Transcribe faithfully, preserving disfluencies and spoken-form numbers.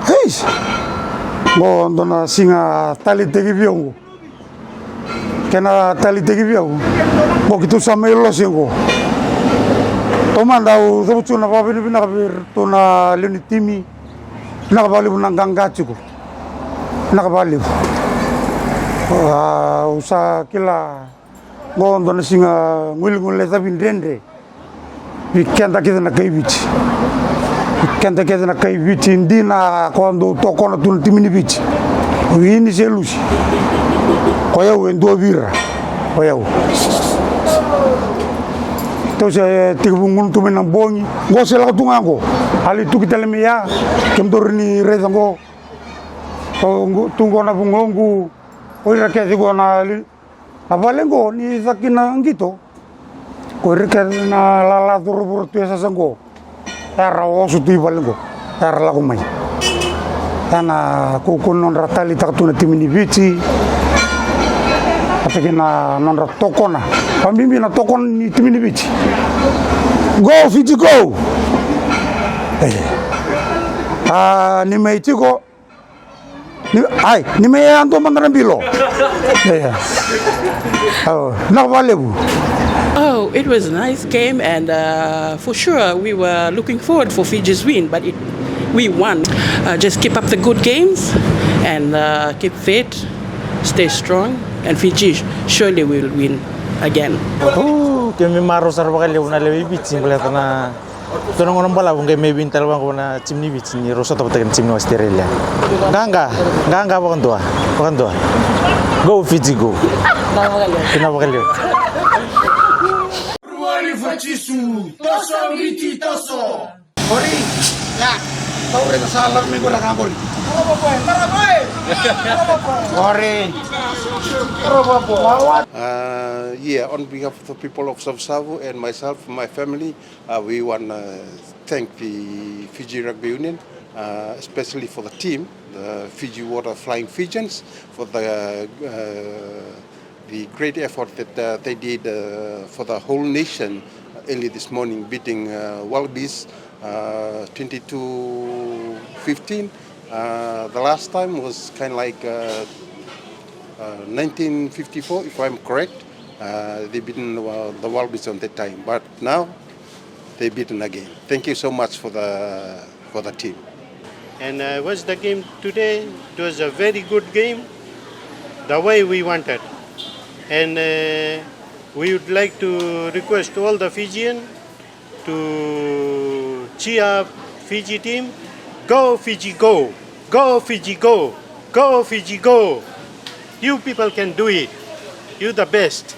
Eish! Qo dua na siga taleitaki vei au qo. Kena taleitaki vei au qo, keitou sa mai lose qo. Taumada au cavutu na vakavinavinaka vei iratou na lewe ni timi. Vinaka vakalevu na qaqa tiko. Vinaka vakalevu. Au sa kila qo dua na siga guileguilecavi dredre vei keda kece na kai Viti. Vei keda kece na kai Viti, dina ko dou tokona tu na timi ni Viti. Wini se lusi, ko yau e dua vei ira. Ko yau, tou se tekivu gunu tu mai na bogi. Qo se lako tu ga qo, a lai tuki tale mai ya. Kemudou rawa ni raica qo, tu qo na vugoqu. O ira kece qo na li Na vale qo ni caka kina qito, ko ira kece na lala curavura tu e sasa qo, era oso tu i vale qo, era lako mai. Ena kaukaua ni nodra taleitaka tu na timi ni Viti, vata kei na nodra tokona, vakabibi na tokona ni timi ni Viti. Go Fiji go! E, a, ni mai tiko. Ni, ai, ni mai yadua mada na bilo. Ia. Au, vinaka vakalevu. Oh, it was a nice game, and uh, for sure we were looking forward for Fiji's win, but it, we won. Uh, just keep up the good games and uh, keep fit, stay strong, and Fiji surely will win again. Oh, keimami marau sara vakalevu na lewe i Viti, baleta na Dua na gauna balavu qai mai win tale vaqo na timi ni Viti ni rau sota vata kei na timi ni Australia. Qaqa, qaqa vakadua, vakadua. Go Fiji go. Vinaka vakalevu. Rua ni Fiji su, toso Viti toso. Ori, ya, taure na sa lako mai qori ka qori. Ori. Uh, yeah, on behalf of the people of Savusavu and myself, my family, Uh, we want to thank the Fiji Rugby Union, uh, especially for the team, the Fiji Water Flying Fijians, for the, uh, the great effort that uh, they did uh, for the whole nation early this morning, beating uh, Wallabies uh, twenty-two fifteen. Uh, the last time was kind of like uh, uh, nineteen fifty-four, if I'm correct. Uh, they beaten uh, the Wallabies on that time, but now they beaten again. Thank you so much for the for the team. And uh, was the game today? It was a very good game, the way we wanted. And uh, we would like to request all the Fijian to cheer up Fiji team. Go Fiji, go! Go Fiji, go! Go Fiji, go! You people can do it. You the best.